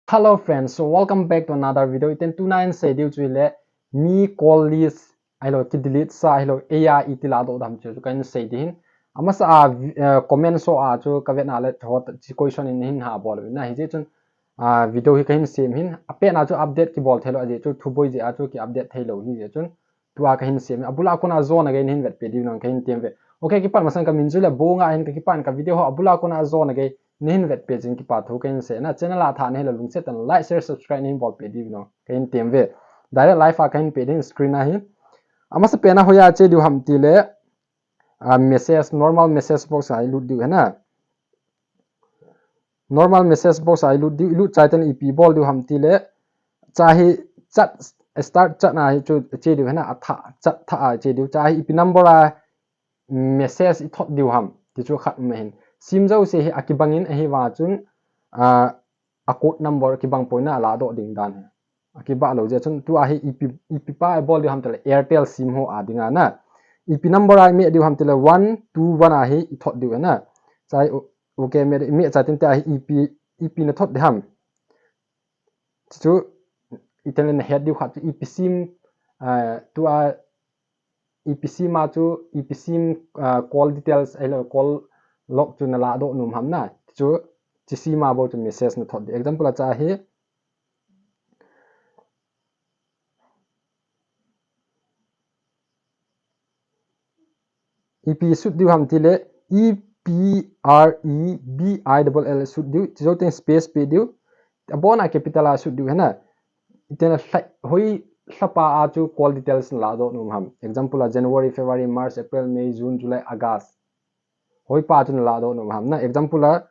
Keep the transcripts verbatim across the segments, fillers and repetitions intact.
Hello friends, so welcome back to another video. Iten tuna in sei diu chu hile mi call list ahilou ki delete sa ahilou eia iti ladoh dam chu kahin sei ding ahin. Amasa a comment so a chu kavet na le thot chi question in hin ha bol na hijeh chun video hi kahin sem hin. Apet na chu update kibol theilou ajeh chu thuboi jeh a chu ki update theilou hijeh chun tua kahin sem, abula kona jona gei nahin vetpeh diu nang kahin tem ve. Ok, kipat masang kamin chu le Bonga hin kakipan ka video ho abula kona jona gei nahin vetpeh jing kipa thu kahin sei na. Channel a thah nahile lungset tah in like, share, subscribe nahin bolpeh diu nang kahin tem ve. Direct live a kahin peh ding screen a hi. Amasa pena hoiya che diu ham tile a message, normal message box a ilut diu hena. Normal message box a ilut diu, ilut chai teng ipi bol diu ham tile, chahi chat, start chat na hi chu che diu hena, a thah, chat thah a che diu, chahi ipi number a message ithot diu ham ti chu khat um ahin. Sim jouse hi akibang in ahi vang chun a code number kibang poina aladoh ding dan hi. Akibah lou jeh chun tua hi ipi, ipi pa ibol diu ham tile Airtel sim ho a dinga na. Ipi number a imeh diu ham tile one two one a hi ithot diu hena. Chai u, ok, meh, meh chai teng tia hi ipi, ipi nathot ding ham. Chu iten le nahet diu khat chu ipi sim, tua ipi sim a chu ipi sim call details ahilou call log chu naladoh nom ham na. Chu chi sim a bou chu message nathot ding. Example a chahi ipi sut diu ham tile E P R E B I double L sut diu, chi jou teng space peh diu, abona capital a sut diu hena. Iten la hoi lhapa a chu call details naladoh nom ham. Example a January, February, March, April, May, June, July, August. Hoi pa chu naladoh nom ham na. Example a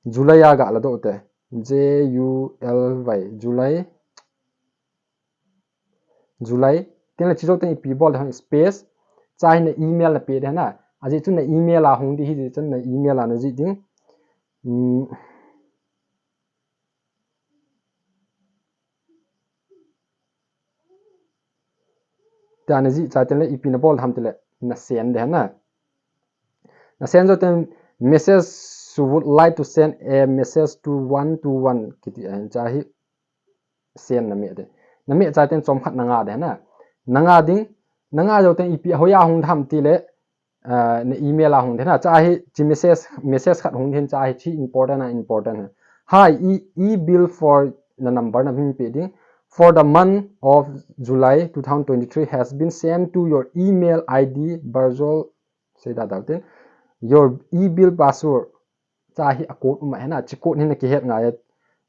July a galadoh te. J U L Y, July. July. Tin la chi jou teng ipi bol ding ham space. Chahi na email napeh ding hena. Ajeh chu na email a hung ding hijeh chun na email a najih ding. Tia najih chai teng le ipi nabol ham tile nasend ding hena. Nasend jou teng message, would like to send a message to one two one kiti ahin, chahi send nameh ding. Nameh chai teng chomkhat nanga ding hena. Nanga ding, nanga jou teng ipi hoiya hung ding ham tile na email a hung ding hena. Chahi chi message, message khat hung ding, chahi chi important a important hi. Hi, e, e-bill for na number namin peh ding. For the month of July two thousand twenty-three has been sent to your email I D Barzol, sei da da tin. Your e-bill password. Chahi a code um ahi na, chi code hi nakihet ngai.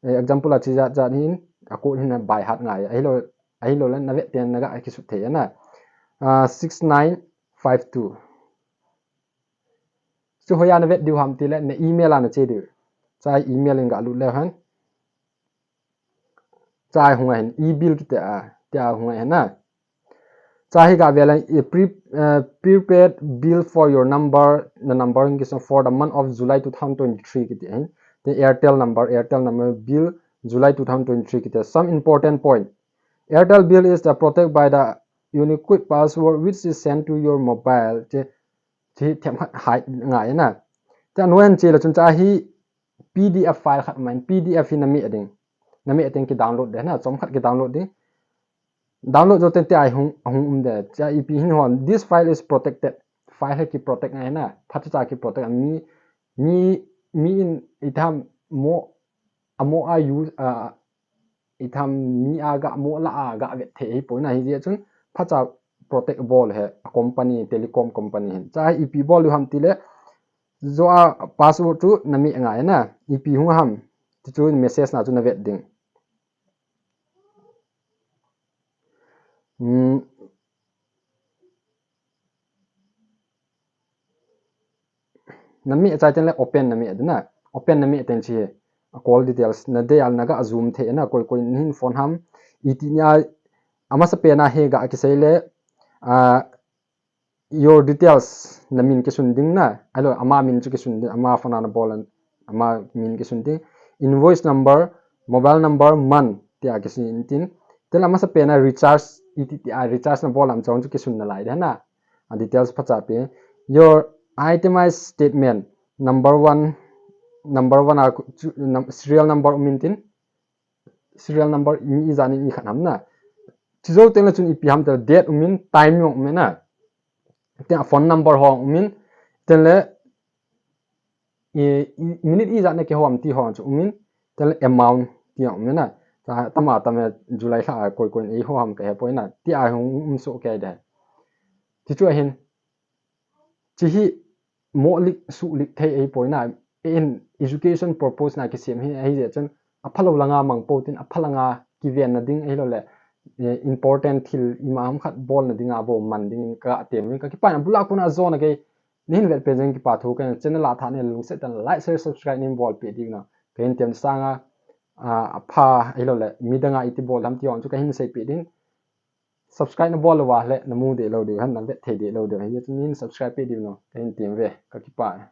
Example a chi jat jat hin a code hi na by heart ngai. Ahilou, ahilou le navet teng naga kisut thei na. Six nine five two. Chu hoiya navet diu ham tile na email a nache diu. Chahi email in galut leu hen. Chahi hung ahin, e-bill kiti a, tia hung ahin na. Chahi gave le, prepaid bill for your number, na number in kisong for the month of July two thousand twenty-three kiti ahin. Tin Airtel number, Airtel number bill July two thousand twenty-three kiti. Some important point. Airtel bill is the protect by the unique password which is sent to your mobile. Che, che themkhat hai ngai na. Tia noen che le chun chahi P D F file khat main, P D F hi nameh ding. Nameh teng kidownload ding na, chomkhat kidownload ding. Download jou teng tia hung, hung um ding. Chahi ipi hin hon, this file is protected. File hi kiprotect ngai na. Phacha cha kiprotect a mi, mi, mi in itham mo, amo a use, a, itham mi a gamo la a gavet thei hipoi na hijeh chun phacha protect bol hi a company, telecom company hin. Chahi ipi bol diu ham tile, jou a password chu nameh ngai na, ipi hung ham, ti chu message na chu navet ding. Nameh chai teng le open nameh ding na. Open nameh teng chi hi a call details nadei a naga zoom thei na, koi koi nahin phone ham. Iti nia amasa pena hi ga kisei le, a, your details namin kisun ding na. Ahilou ama min chu kisun ding, ama phone a nabol a ama min kisun ding. Invoice number, mobile number, month tia kisun tin. Tin amasa pena recharge, iti tia recharge nabol am chong chu kisun nalai ding na. A details phacha pe. Your itemized statement, number one, number one a serial number um in tin. serial number mi ijat in ikhat ham na. Chujou teng le chun ipi ham tile date umin, time jong umin na. Tia phone number ho umin, teng le minute ijat na kihou ham ti ho chu umin, teng le amount ti jong umin na. Tama tama July lha a koi koi in eiho ham kahepoi na. Tia hung um soh kei de. Chuchu ahin, chi hi mohlik suhlik thei ahipoi na, in education purpose na kisem hi ahijeh chun aphalou langa mang pou tin, apha langa kivenna ding ahilouleh important thil ima ham khat bolna dinga bou man dingin katem in, kakipah in abul a kona ajona gei nahin vetpeh jeh in kipa thu kahin, channel a thaneina lungset tah in like, share, subscribe neihin bolpeh diu na kahin tem sanga, apha ahilouleh midang a iti bol ham ti jong chu kahin seipeh ding. Subscribe nabol louva le namu deh lou diu hen, navet thei deh lou diu hen, hijeh chun nahin subscribe peh diu na kahin tem uve, kakipah e.